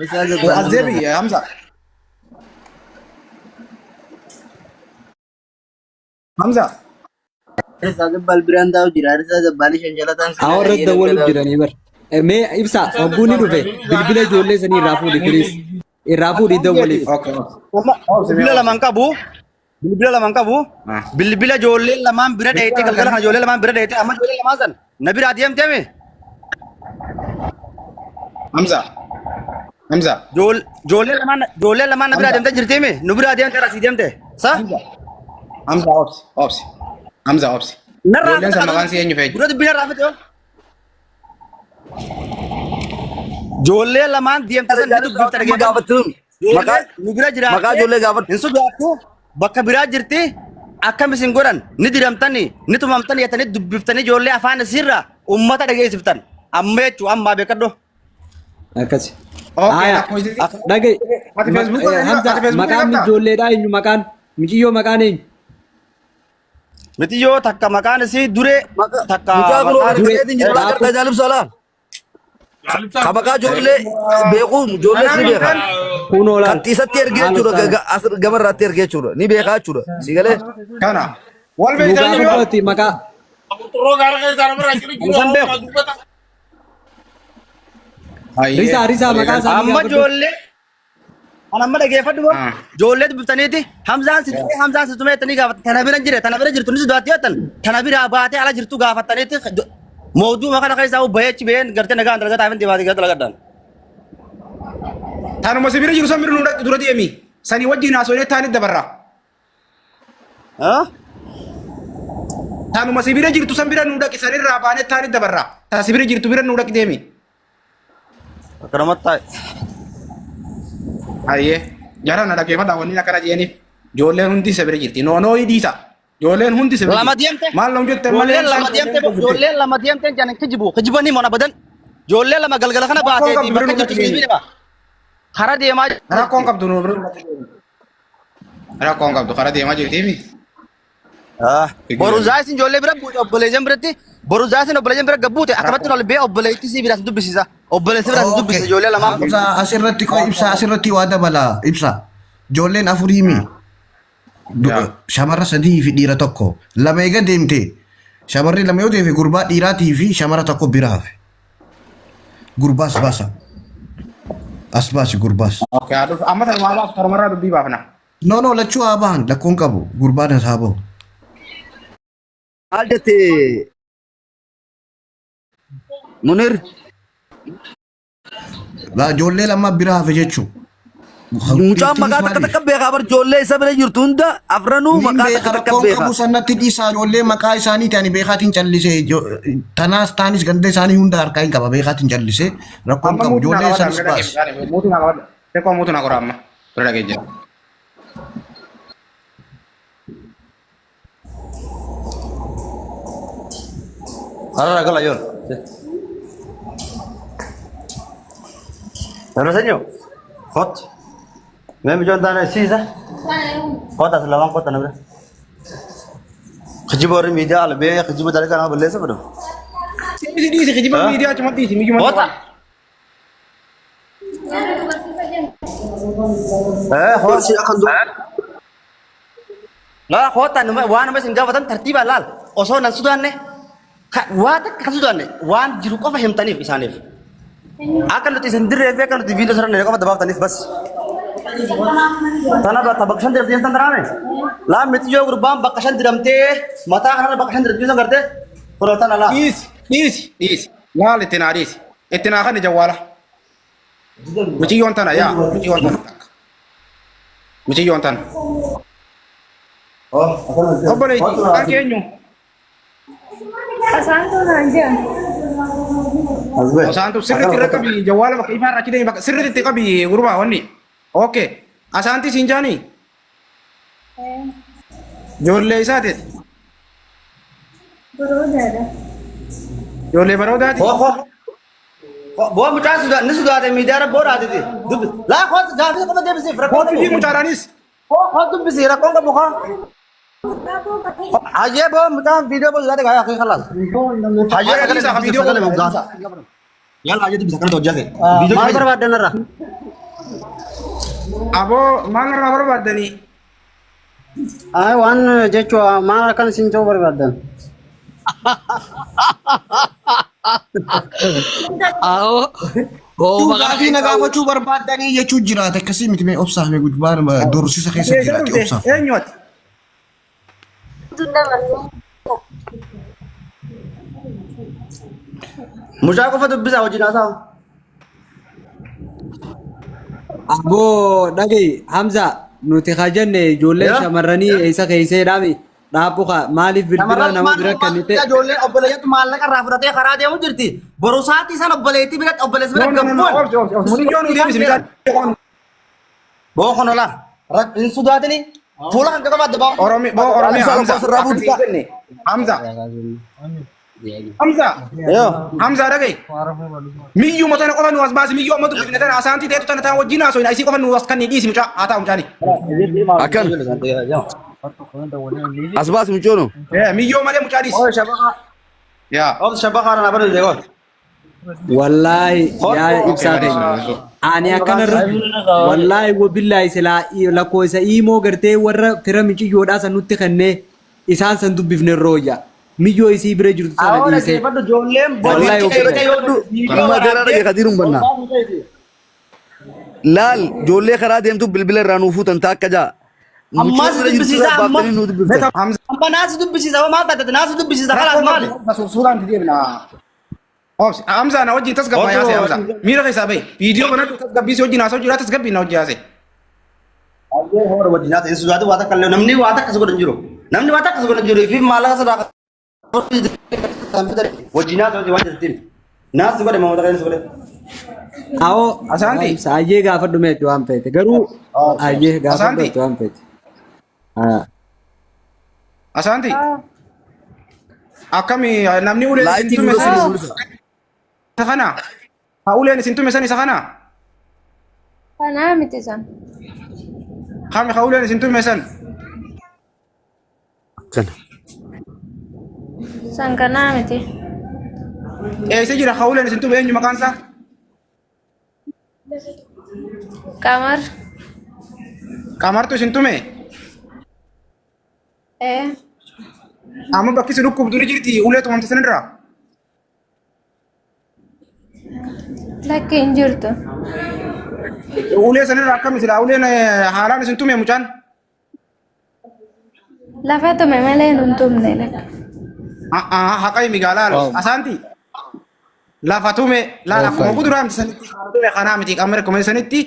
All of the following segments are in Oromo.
Risaa zabbaan As deebi Hamza. Hamza. Risaa zabbaan biraan taa'u jira. Risaa zabbaan shanshalataan Haa warra dawwaluuf jiranii bar. Mee ibsa hogguu ni dhufe bilbila ijoollee sanii irraa fuudhi please. Irraa fuudhi dawwaliif. Okay. Amma bilbila lamaan qabu. Bilbila lamaan qabu. Ah. Bilbila ijoolleen lamaan bira dheeyitee galgala kana ijoollee lamaan bira dheeyitee amma ijoollee lamaan san na biraa deemteemi. Hamza. Hamza. Ijoolleen lamaan na biraa deemtee jirtiimi. Nu biraa deemte rasii deemte. Sa? Hamza obsi obsi. Hamza obsi. Narraa Ijoolleen san maqaan si eenyu fe'e? Dura dubbii narraa fite yoo. Ijoollee lamaan deemte san ni dubbifta dhageeffadhu. Gaafattuun maqaa Ijoolleen nu bira jiraatte. maqaa ijoollee gaafadhu. Hin sodaattu bakka biraa jirti akkam isin godhan ni diramtanii ni tumamtanii jettanii dubbiftanii ijoollee afaan isiirraa ummata dhageessiftan amma jechuu ammaa beekadhu. Akkasi. Okay, Aya. lakkoofsi. Dhaga'i. Ati Facebook irra Hamza ati Facebook maqaan qabdaa? ijoolleedhaa eenyu maqaan? Miciyyoo maqaan eenyu? Mitiyyoo takka maqaan isii duree takka Mucaa kun maqaan Duree. gargareetiin jira Daakuu. gargaa jaalibsa laa. Ka maqaa ijoollee beeku ijoollees ni beeka. Kunoo laal. Kan isatti ergee Haala jechuudha isaa. as gamarraatti ergee jechuudha ni beekaa jechuudha. Si galee Kana. Wal Nu beektanii yoo. gaafadhu ati maqaa. Isaan beeku. Risaa risaa maqaa isaanii Amma gaafadhu. ijoollee Kan amma dhageeffadhu moo? Ah. Ijoollee dubbiftaniiti Hamzaan si tumee Hamzaan si tumee jettanii gaafatan tana bira jire tana bira jirtu ni sodaatti jettan tana biraa baatee ala jirtu gaafattaniiti mawduuma kana keessaa bahee achi baheen gartee nagaan dalagaa taa'ee deemaa gara dalagadhaan. Tanuma si bira jiru san bira nu dhaqi dura deemi. Sanii wajjin haasofnee taanit dabarra. Ah? Tanuma si bira jirtu san bira nu dhaqi sanirraa baanee taanit dabarra. Ta si bira jirtu bira nu dhaqi deemi. Akkanumatti taa'e. Hayyee. Jara na dhaggeeffadhaa wanni akkana jeeniif. Ijoolleen hundi isa bira jirti. Noonoo dhiisa. Ijoolleen hundi isa bira Lama jirti. deemte. Maal loon jette malee. Ijoolleen lama deemte ijoolleen lama deemte jedhan kijibu kijibanii mon abadan. Ijoolleen lama galgala kana Rakkoon baatee qabdu bira bakka nu jirtu dhaqi sibii dhima. Kara deemaa jirti. Rakkoon qabdu nu bira nu dhaqi. Rakkoon qabdu karaa deemaa jirtiimi. Boru zaasin ijoollee bira buute obboleeyyan biratti boru zaasin obboleeyyan bira gabbuute akkamatti ol bee obboleettii sii biraas dubbisiisa. Obboleessi biraas dubbisiisa ijoollee lamaan. Ibsa asirratti qoy ibsa asirratti waa dabala ibsa. Ijoolleen afurii mi? Shamarra sadii fi dhiira tokko. Lama eega deemte. Shamarri lama yoo deemte gurbaa dhiiraatii fi shamara tokko bira hafe. Gurbaas baasa. As baasi gurbaas. Okay, haa dhufu. Amma tanumaa baasu tanumarraa dubbii baafna. No no lachuu haa bahan lakkoon qabu gurbaan as haa bahu. Maal jette Munir? Laa ijoollee lama bira hafe jechuu. Mucaan maqaa takka takka beekaa bar ijoollee isa bira jirtu hunda afranuu Niin maqaa beeka takka takka rakkoon beeka. qabu sanatti dhiisaa ijoollee maqaa isaaniiti ani beekaatiin callisee tanaas taanis ganda isaanii hunda harkaa hin qaba beekaatiin callisee rakkoon Amma qabu muutu naa ijoollee qabadha. sanis Bira baas. dhagee. Muutu naa qabadha. Xiqqoo muutu naa qora amma. Bira dhagee jira. Har'a gala yoon. Nama sanyo. Hot. Mee mijoon taane siisa. Hot as lamaan kota namni. Kijiba warri miidiyaa albee kijiba dalagaa nama balleessa fedhu. Dhiisi dhiisi kijiba miidiyaa achuma dhiisi miijuma. Hota. Eh, hot. Laa hota numa waan nama isin gaafatan tartiibaan laal osoo nan sodaanne waa takka kan sodaanne waan jiru qofa himtaniif isaaniif. Akka nuti isin dirree fi akka nuti viidiyoo sarara qofa dabaaftaniif bas. Tana bakka bakka shan diramtee san tanaame. Laa miti yoo gurbaan bakka shan diramtee mataa kanarra bakka shan diramtee san gartee kunoo tana laa. Dhiisi dhiisi dhiisi. Laal itti naa dhiisi. Itti naa kanni jawwaala. Miciyyoon tana yaa miciyyoon tana takka. Miciyyoon tana. Obboleetti maqaan kee eenyu? Asaantuu naan jedhan. Asaantu sirriitti irra qabi jawwaala bakka ifaa irra achi deemi bakka sirriitti itti qabi gurbaa wanni. Okay. Asaanti siin jaanii? Ijoollee isaateeti. Baroodaadha. Ijoollee baroodaati. Hoo hoo. Boo mucaan sodaa ni sodaate miidiyaa irra boo dhaatiti. Dubbi. Laa koo gaafii qofa deebisiif rakkoon Kootu qabu. fi mucaadhaanis. Koo koo dubbisi rakkoon qabu koo. Hayyee boo mucaan viidiyoo boo sodaate gaafii kalaas. Hayyee Hayyee sagalee dhiisaa dubbisi viidiyoo sagalee godhu. gaafii. Yalla hayyee dubbisi akkana hojjate. Maal barbaaddan irraa? Aboo maal irraa barbaaddanii? Ay waan jechuu maal akkan isin ta'uu barbaaddan? Awoo. Tuu gaafii na gaafachuu barbaaddanii jechuu jiraate akkasii miti mee obsaaf mee gurbaan dorsisa keessa Eessa jiraate dhufte? obsaaf. Eenyu ati? Mucaa qofa dubbisaa wajjin haasa'a. Aboo dhagahi Hamza nuti haa jenne ijoollee Yaa. shamarranii eessa keessee dhaami dhaabbu kaa maaliif bilbila Shamarran nama maal bira kennite ijoolleen obboleeyyatu maallaqa irraa fudhatee karaa deemu jirti. Boru sa'aatii isaan obboleettii biratti obboleessi No, bira no, no, no. gabbuun. Obsi, obsi, obsi. Mucayyoon nu deebisi. Mucaa Boo konola. Hin sodaatini. Fuula kan qofa adda ba'a. Oromi, boo Oromiyaa. Hamza, Hamza. lakkoofsa irraa fuudhi. Akkasii jenne. Hamza. Hamza. Yoo. Hamza dhaga'i. Miyyuma tana qofa nu as baasi. Miyyoo amma dubbifne tana asaantii ta'etu tana tana wajjin haasofna. Isii qofa nu as kan dhiisi mucaa. Haa ta'u mucaani. Akkan. As baasi mucoono. Eh, miyyoo malee mucaa dhiisi. Oye shabaqa. Yaa. Obsi shabaqa na badu deegoon. Wallaahi yaa ibsaa keenya. Ani akkanarra wallaahi wabillaahi silaa lakkoofsa iimoo gartee warra fira miciyyoodhaa san nutti kennee isaan san dubbifne rooyya. Miyyoo isii bira jirtu sana Awoo dhiisee. dhaggeeffadhu ijoolleen boru Wallaahi Dhaggeeffadhu. Dhuma garaa dhagee kadiiruun bannaa. Laal ijoollee karaa deemtu bilbila irraa nuu fuutan taakka jaa. Ammaa Mucaa si bira jirtu dubbisiisa irraa amma. baaftanii nuu dubbiftan. Hamza. Amma naasi dubbisiisa maal taate naasi dubbisiisa kalaas maali? Suuraan deemna. Obsi. Hamza na wajjin tasgabbaa yaase Hamza. Miira keessaa bahi. Viidiyoo banadhu tasgabbii si wajjin haasa'u jira tasgabbii na wajjin haase. Baay'ee hoora wajjin haasa'e hin sodaatu waa takka illee namni waa takka si godhan jiru. Namni waa takka si godhan jiru fi maallaqa sadaa wajjin haasa'u waan jirtiin. Naasi godhe maamota kan si godhe. Awoo Asaanti. ibsa ayyee gaafadhu meetti waan feete garuu ayyee gaafadhu Asaanti. meetti waan feete. Ah. Asaanti. Akkami namni uleen isin Laayitii tume fuula san isin mul'isa. isa kana. Ha uleen isin tume san isa kana. Kanaa miti san. Kami ha uleen isin tume san. Kana. San kanaa miti. Eessa jira ha uleen isin tume eenyu maqaan isaa? Qamar. Qamartu isin tume. Ee. Amma bakki isin dhukkubdu ni jirti ulee tumamte sanirraa. Lakki hin jirtu. Ulee sanirraa akkami silaa uleen haalaan isin tume mucaan. Lafa tume malee nun tumne lakki. Haqa himi gaa laal asaanti. Lafa tume laal akkuma kuduraa miti sanitti kana tume kanaa miti qaama rekkome sanitti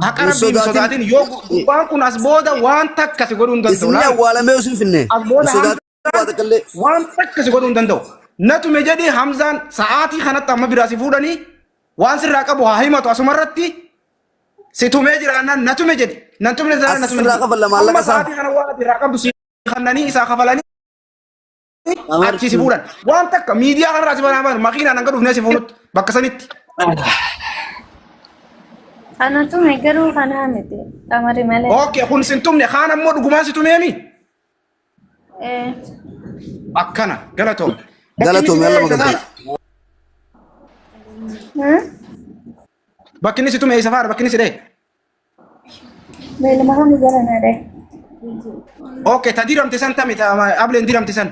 haqa Hin rabbii hin sodaatin. sodaatin yoo gubbaan kun as booda waan takka si godhuu hin danda'u Isinni laal. awwaalamee osoo hin finne. As booda Hin sodaatin waa takka illee. waan takka si godhuu hin danda'u. Na tume jedhee Hamzaan sa'aatii kanatti amma biraa si fuudhanii waan sirraa qabu haa himatu asumarratti si tumee jiraannaan na tume jedhi. Nan tumne jiraannaan na As tume sirraa jedhi. kafalla maallaqa Amma isaa. sa'aatii kana waan ati irraa qabdu si kannanii isaa kafalanii achi si fuudhan. Waan takka miidiyaa kanarraa si banaa baanu makiinaan hanga dhufnee si fuunutti bakka sanitti. Ana tume garuu kanaa miti. Qamari malee. Okay kun sin tumne kaan ammoo dhugumaan si tumeemi. Ee. Akkana galatoom. Bakki inni si Galatoomi tumee alla eessa magantaa. faadha? Hmm? Bakki inni si tume eessa faadha? Bakki inni si dhahe. Beelama kana jala na dhahe. Okay ta diramte san tami ta ableen diramte san.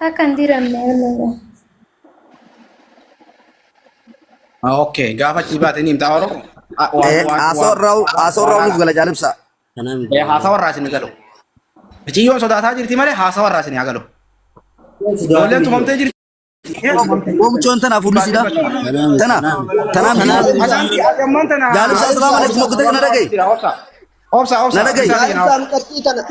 Takka hin diramne wallee. Okay gaafa achii baate ni himta Oromoo. Haasoo irraa nuuf gala jaalibsa. Haasawa irraa isin galu. Miciyyoon sodaataa jirti malee haasawa irraa isin haa galu. Ijoolleen tumamtee jirti. Mucoon tanaaf ulisiidha. Tana tanaaf Asaanti ammaan tana. Jaalibsa assalaamu alaikum okkotee kana dhaga'i. Obsa obsa. Na dhaga'i.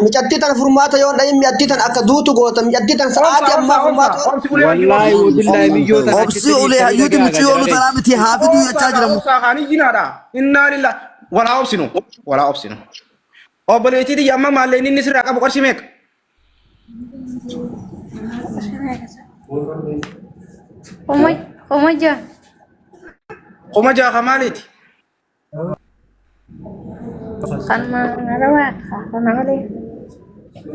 Micattii tana furmaata yoo dhahin micattii tana akka duutu goota micattii tana sa'aatii ammaa furmaata yoo Wallaahi wabillaahi miyyoo tana Obsi ulee hayyuuti mucayyoon tanaa miti haa fiduu jechaa jira. Obsa kaanii jinaadha. Innaa lillah. Walaa obsinu. Walaa obsinu. Obboleettii tiyya amma maallee inni sirraa qabu qarshii meeqa? Kuma ja'a. 6,000 ka maaliiti? Kanuma rawaa kana malee.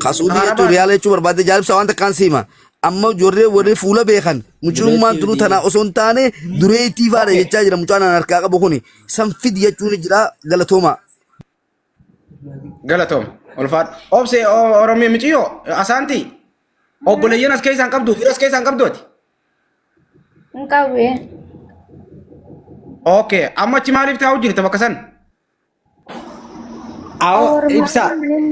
Kasuudii jechuun riyaala jechuu barbaadde jaalibsa waan takkaan siima. Amma ijoollee warri fuula beekan mucummaan tunuu tanaa osoo hin taane dureettii faadha jechaa jira mucaan an harkaa qabu kuni. San fidi jechuun jira galatoomaa. Galatoom. Ulfaadhu. Obse Oromiyaa miciyyoo asaanti obboleeyyan as keessaan qabdu fira as keessaan qabdu ati. Hin qabu. Okay. Amma achi maaliif taa'u jirta bakka san? Awoo ibsaa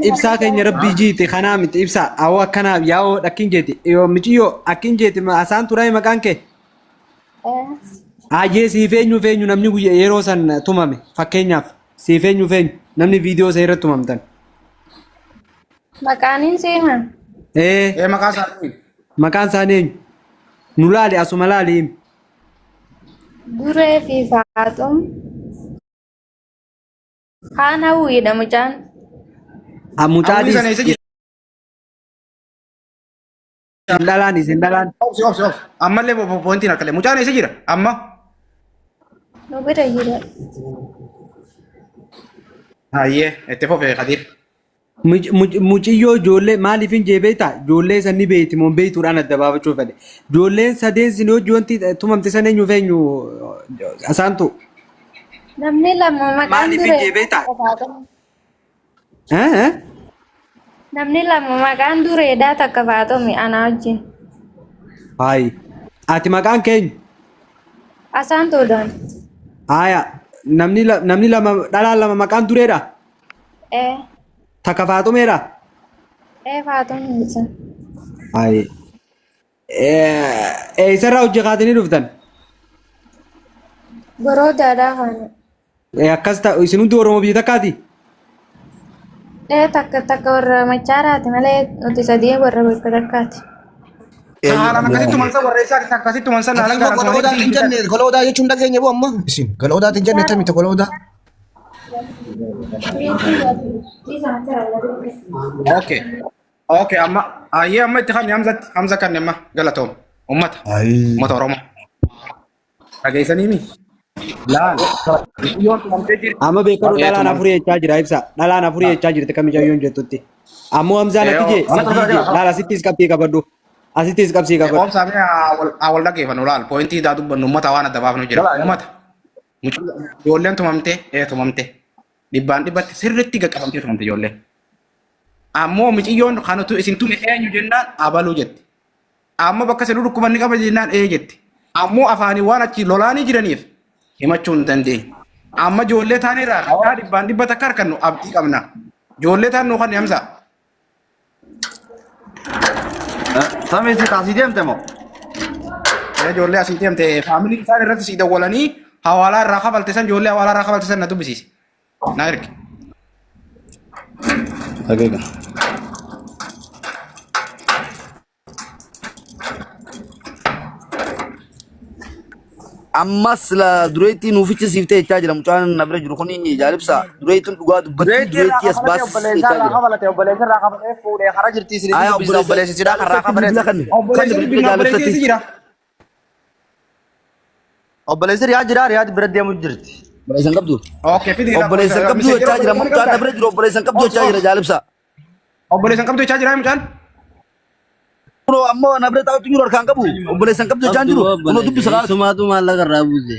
ibsaa keenya rabbii jiite kanaa miti ibsaa awoo akkanaaf yaa'oo akkin jeeti yoo miciyyoo akkin jeeti asaan turaa maqaan kee Ayyee siif eenyu feenyu namni guyya yeroo san tumame fakkeenyaaf siif eenyu feenyu namni viidiyoo isa irratti tumamtan. Maqaan seema. Ee Ee maqaa isaanii. maqaan isaanii eenyu? Nu laali asuma laali himi. Duree fi Faaxum. Kaan hawwiidha mucaan. Mucaa Hawwii sana eessa jira? isin dhalaan isin dhalaan. Obsi obsi obsi. Ammallee pointiin harkalee. Mucaan eessa jira? Amma. Nu bira jira. Hayyee itti fufee Kadiir. Muciyyoo ijoollee maaliif hin jee beektaa? Ijoollee san ni beekti moo hin beektuudhaan adda baafachuu fedhe. Ijoolleen sadeen sin hojii wanti tumamte san eenyuuf eenyu asaantu. Namni lama maqaan Maaliif hin jee duree beektaa? Eh? Eh? Namni lama maqaan dureedhaa takka Faaxumi anaa wajjin. Hayi. Ati maqaan keenya? Asaan tuudhaan. Haya. Namni lama dhalaan lama maqaan dureedha. Ee. Takka Faaxumeedha. Ee Faaxumi isa. Hayi. Eessarraa hojii kaatanii dhuftan? Boroodaadhaa kaane. Akkas ta'u isin hundi Oromoo biyya takkaati? Ee takka takka warra machaaraati malee nuti sadii warra bakka takkaati. Haalaan akkasitti tumansa warra isaati akkasitti tumansa Ati haalaan amma gaara gola odaatti hin jenne gola odaa jechuun dhageenya boo amma isin gola odaatti hin jenne tamite gola odaa. Okay. Okay amma hayyee amma itti kanni Hamzatti Hamza kanni amma galatoom ummata Ayii. ummata Oromoo. Dhageessanii mi? Laal. Yoon tumamtee jirti. Amma beekamu Ee, dhalaan tumamte. afurii jechaa jira ibsa. Dhalaan afurii jechaa jirti kan mucayyoon jettutti. Ammoo Hamzaan Ee, ati jee oo. sadii jee laal asittis qabxii qabadhu. Asittis qabsii qabadhu. Obsa mee haa wal dhageeffannu laal poointii daa dubbannu ummata waan adda baafnu jira. Ummata. Ijoolleen tumamte ee tumamte. Dhibbaan dhibbatti sirriitti qaqqabamtee tumamte ijoolleen. Ammoo miciyyoon kan utuu isin tume eenyu jennaan abaluu jetti. Amma bakka isin dhukkuban ni qaba jennaan ee jetti. Ammoo afaanii waan achi lolaanii jiraniif himachuu hin dandeenye. Amma ijoollee taanirraa ragaa dhibbaan dhibba takka harkannu abdii qabna. Ijoollee taan nuu kan Hamza. Samii si taasii deemte moo? Ijoollee asii deemte faamiliin isaan irratti sii dawwalanii hawaalaa irraa kafalte san ijoollee hawaalaa irraa kafalte san na dubbisiisi. Na ergi. Dhageega. Ammas la dureettii nuuf fichisiiftee jechaa jira mucaan na bira jiru kun jaalibsa dureettiin dhugaa dubbatti Dureettii irraa dureettii as kafalatee baasisee obboleessaa jechaa irraa jira. kafalatee obboleessa irraa kafalatee fuudhee karaa jirti isin Aya dubbisa obboleessa obboleessi sidhaa karraa jaalibsatti bilbila kafalee. kanne kanne Obboleessi bilbila dubbifna obboleessi jaalibsatti. eessa jira? Obboleessi riyaa jira riyaa bira deemu jirti. Obboleessa hin qabdu. Okay fidi Obboleessa hin qabdu jechaa jira mucaan na bira jiru obboleessa hin qabdu jechaa jira jaalibsa. Obboleessa hin qabdu jechaa jira mucaan? Kunoo ammoo na bira taa'utti jiru harkaan qabu obboleessa hin qabdu jechaa hin jiru kunoo dubbisa kaas. Sumaatu maallaqa irraa buuse.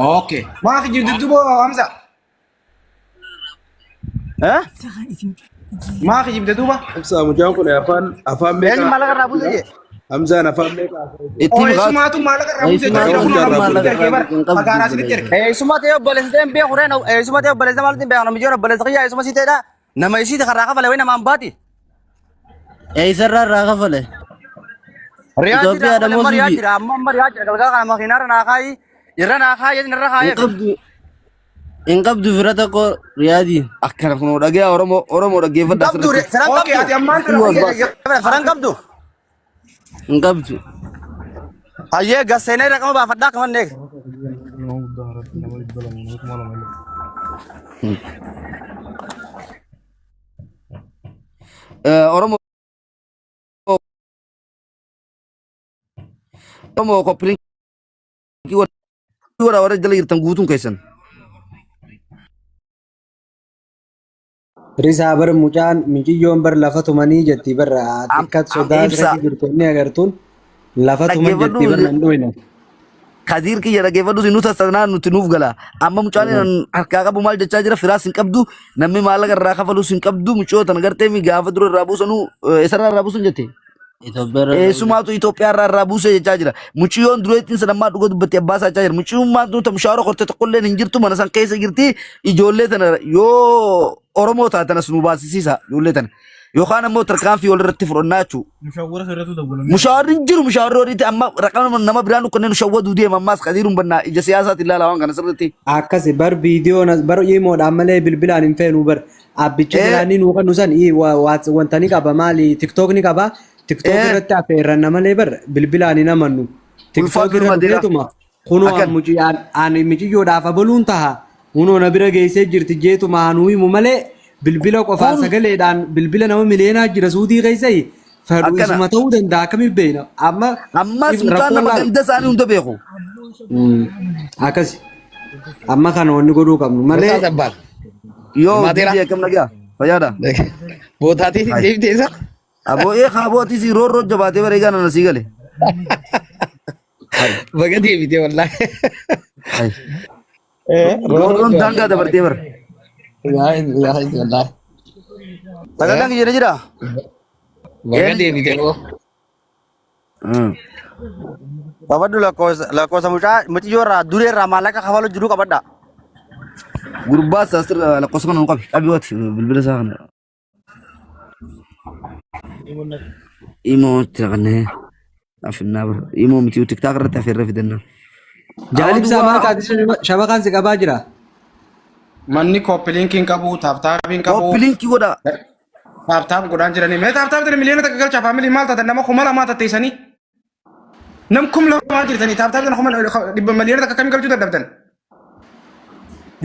Okay. Maa kijibdi duboo Hamza? Eh? Maa kijibde duuba? Ibsaa mucaan kun afaan afaan meeqa? Eenyu maallaqa irraa buuse jee? Hamzaan afaan meeqa? Ittiin kaas. Eessumaatu maallaqa irraa buuse jechaa jira kunoo Eessumaatu nama maallaqa isinitti ergee bara. hin qabdu Magaalaa isinitti erge. Eessuma ta'e obboleessa ta'e hin beeku reen eessuma ta'e obboleessa maaltu hin beeku namni obboleessa kiyya eessuma si ta'edha nama isiiti karraa kafale wayi namaan baati. Eessarraa irraa kafale? Riyaa jira Itoophiyaadha moo amma riyaa Suudii? jira amma amma riyaa jira galgala kana makiinaarra naa kaayi irra naa kaayi irra Hin kaayeef. qabdu. Hin qabdu fira tokko Riyaadii. Akkana kunoo dhagaya Oromoo Oromoo dhaggeeffadhaa Qabdu sirriitti. firan Okay qabdu ati ammaan tana Iyyuu as baas. firan qabdu. Hin qabdu. Hayyee gasseenee raqama baafadhaa kaman eega. Oromoo Oromoo koppiliin warra warra jala jirtan guutuun keessan. Risaa bar mucaan miciyyoon bar lafa tumanii jetti bar xiqqat sodaa Ibsa. asirratti jirtu inni agartuun lafa tuman Dhaggeeffadhu. jetti bar nan dhoyne. Kadiir kiyya dhaggeeffadhu nu tasanaa nuti nuuf gala. Amma mucaan harkaa qabu maal jechaa jira firaas hin qabdu namni maallaqa irraa kafalus hin qabdu mucoo tana gartee mi gaafa dura irraa buusanuu eessarraa irraa buusan jette. Eessumaatu Itoophiyaa irraa irraa buusee jechaa jira. Mucayyoon dureettiin sanammaa dhuga dubbatti abbaa isaa jechaa jira. Mucayyummaan tun mushaara korte tokkolleen hin jirtu mana san keessa jirti. Ijoollee tana yoo Oromoo taatanas nu baasisiisa ijoollee tana. Yookaan ammoo tarkaanfii walirratti fudhannaa jechuudha. Mushaawwara sirratu dawwalamee. Mushawarri hin jiru mushawarri horiiti amma raqama nama biraan dhukkannee nu shawwaduu deema ammaas kadiiruun bannaa ija siyaasaatiin ilaala waan kana sirriitti. Akkasi bar viidiyoon bar imoodhaan malee bilbilaan hin feenu bar abbicha silaanii nuu kennu san wanta ni qaba maali tiktook ni qaba tiktook irratti affeerranna malee bar bilbilaan hin amannu tiktook Ulfaatu irra nama deera. dhufeetuma kunoo Akkan. ani miciyyoodhaaf abaluun taha kunoo na bira geessee jirti jeetuma hanuu himu malee bilbila qofaan Kun sagaleedhaan bilbila nama miliyeenaa jira suudii keessa fedhu akkana. isuma ta'uu danda'a akkamiin beekna amma Ammas mucaan rakkoo nama laal. ganda isaanii hunda beeku. Akkasi. Amma kana wanni godhuu qabnu malee. Gosaa sabbaan. Yoo Hirmaateera. DJ akkam nagaa fayyaadha. Bootaatii deebitee isa. Aboo ee kaaboo atis roorroo jabaatee bareegaa nana sii gale. Baga deebitee wallaahi. Roorroon daangaa dabartee bara. Wallaahi. Sagantaan kiyya ni jira. Baga deebitee hoo. Qabadhu lakkoofsa lakkoofsa mucaa muciyyoo irraa duree irraa maallaqa kafalu jiru qabadha. Gurbaa saasirra lakkoofsa kana nu qabi. Qabi waati bilbila isaa kana. Imoo itti naqannee afinnaa bara. Imoo miti tiktaak irratti afeerra fidanna. Jaalibsaa maal taate shabakaan si qabaa jira. Manni koppiliinkii hin qabu, taaptaabii hin qabu. Koppiliinkii godha. Taaptaap godhaan jiranii. Mee taaptaap tana miliyoona takka galchaa faamilii maal taatan nama 2000 tatteessanii. Nam 2000 jirtanii taaptaap tana kuma dhibba miliyoona takka akkamii galchuu dadhabdan?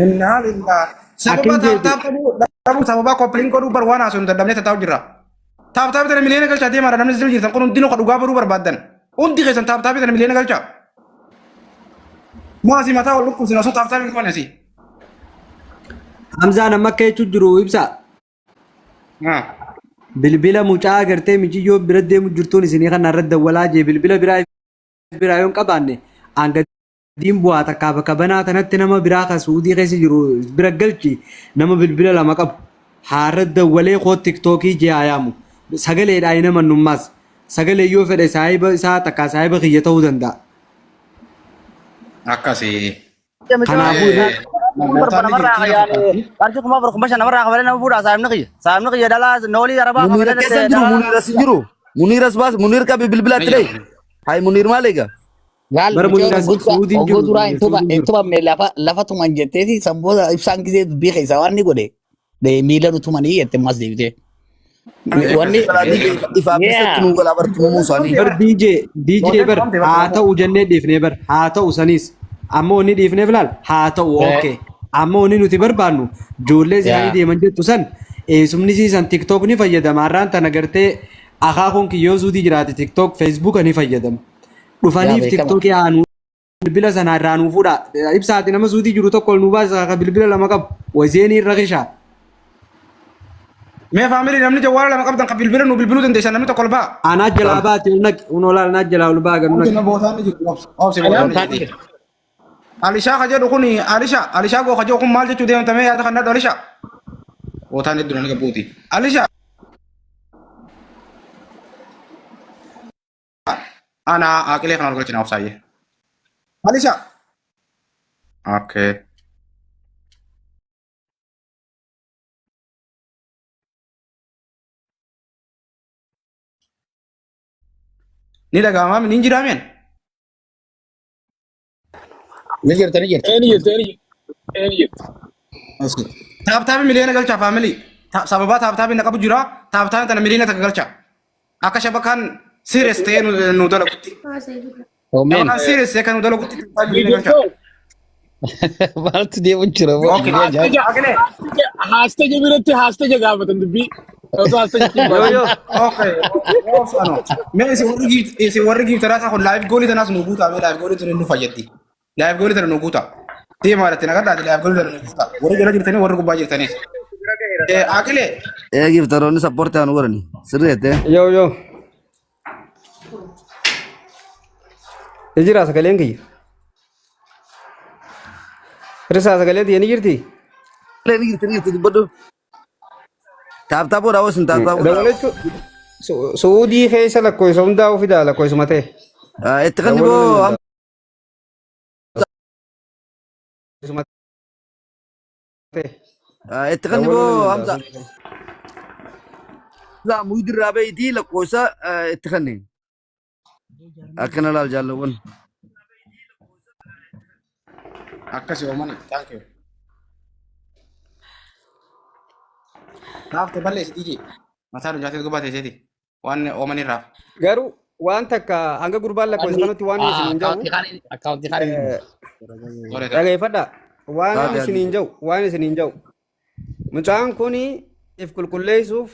Innaa lillaa. Sababa Akkin jeetu. taaptaap dhabuu sababa koppiliin godhuu bar waan haasofnu dadhabnee tattaa'u jirra. Taaptaap tana miliyoona galchaa deemaadha namni isin jirtan kun hundinuu ka dhugaa baruu barbaaddan. Hundi keessan taaptaap tana miliyoona galchaa. Maasii mataa wal dhukkubsina osoo taaptaap hin goone asii. Hamzaan amma akka jechuun jiru ibsa. Bilbila mucaa agartee miciyyoo bira deemu jirtuun isinii kana irratti dawwalaa jee bilbila biraa biraa yoo hin qabaanne hanga diin bu'aa takkaa bakka banaa tanatti nama biraa kan suudii keessa jiru bira galchi nama bilbila lama qabu haarra dawwalee koo tiktookii jee haa yaamu sagaleedhaa hin amannummaas sagalee yoo fedhe saahiba isaa takkaa saahiba kiyya ta'uu danda'a. Akkasii. Kanaafuu irra Torba namarraa yaani qarshii 4000 5,000 namarraa kafalee nama fuudha saayimni kiyya. Saayimni kiyya dhalaa noolii arabaa Munir kafalee keessa hin jiru Munir as hin jiru. Munir as baas Munir qabi bilbila itti dhayi. Hayi Munir maal egaa? Laal Bara mucayyoon Munir as Suudiin ogguu jiru duraa Munir Suudiin hin jiru. tumamne lafa tuman jetteeti san booda ibsaan gisee dubbii keessaa waan inni godhe miila nu tumanii jette ammas deebitee. Wanni Ifaaf ibsatti nuu galaa bartumuu isaanii. Bar DJ DJ bar haa ta'u jennee dhiifnee bar haa ta'u saniis amma wanni dhiifneef laal haa ta'u okay amma wanni nuti barbaannu ijoollee isaanii deeman jettu san eessumni siisan tiktok ni fayyadama har'aan tana gartee akaakuun kiyyoo suutii jiraate tiktok facebook ni fayyadama dhufaniif beekama. tiktok haa nuu bilbila sana irraa nuu fuudha ibsaati nama suutii jiru tokko ol nuu baasa ka bilbila lama qabu wazeenii irra kishaa. Mee faamilii namni jawwaala lama qabdan kan bilbila nu bilbiluu dandeessan namni tokko ol ba'a. Anaa jalaa baate ol naqi unoo laal anaa jalaa ol baa gad naqi. Obsi bootaan ni jirti. Alishaa ka jedhu kun Alishaa Alishaa goo ka jedhu kun maal jechuu deemtamee yaada kan nadhu Alishaa. Bootaan hedduu nan gabbuuti. Alishaa. Ana aqilee kan ol galchina obsaayyee. Alishaa. Okay. Ni dhaga'amaa ni jiraa meen? Ni jirta ni jirta. Eeni jirti eeni jirti eeni jirti. Taaptaabii miliyoona galchaa faamilii. Sababaa taaptaabii na qabu jira. Taaptaabii tana miliyoona takka galchaa. Akka shabakaan serious ta'ee nu dalagutti. Oomeen. Shabakaan serious ta'ee kan nu dalagutti taaptaabii miliyoona galchaa. Maaltu deemu jira? Okay. Aqilee. Haasteja biratti haasteja gaafatan dubbii. Osoo haasteja Yo yo. Okay. Oofano. Mee isin warri giiftaraa isaa kun live goolii tanaas nu guutaa mee live goolii tana nu fayyaddi. Live goolii tana nu guutaa. Deemaa irratti nagadhaati live goolii tana nu guutaa. Warri jala jirtanii warri gubbaa jirtaniis. Aqilee. Ee giftaroonni sappoortii haa nu godhani. Sirrii jettee. Yoo yoo. Ni jira sagaleen kiyya. Risaa sagalee tiyya ni jirti? Ni jirti ni jirti dubbadhu. Taaptaap godhaa hoos hin taaptaap godhaa. Dawwalachuu Suudii keessa lakkoofsa hundaa ofidaa lakkoofsuma ta'e. Itti kanni Dawwaluu boo ni danda'a. Lakkoofsuma ta'e. Itti kanni Dawwaluu boo ni Hamza. danda'a. Hamza muyidirraa bahiitii lakkoofsa itti kanni. Akkana laal jaalawwan. Akkasi oomani. Thank you. Raafte balleessi DJ. Mataa nu nyaatee gubatee isheeti. Waan oomani raaf. Garuu waan takka hanga gurbaan lakkoofsa kanatti waan inni isiniin jedhu Akkaawuntii kaan dhageeffadha. Waan Taate inni isiniin jedhu waan isiniin jedhu mucaan kun if qulqulleessuuf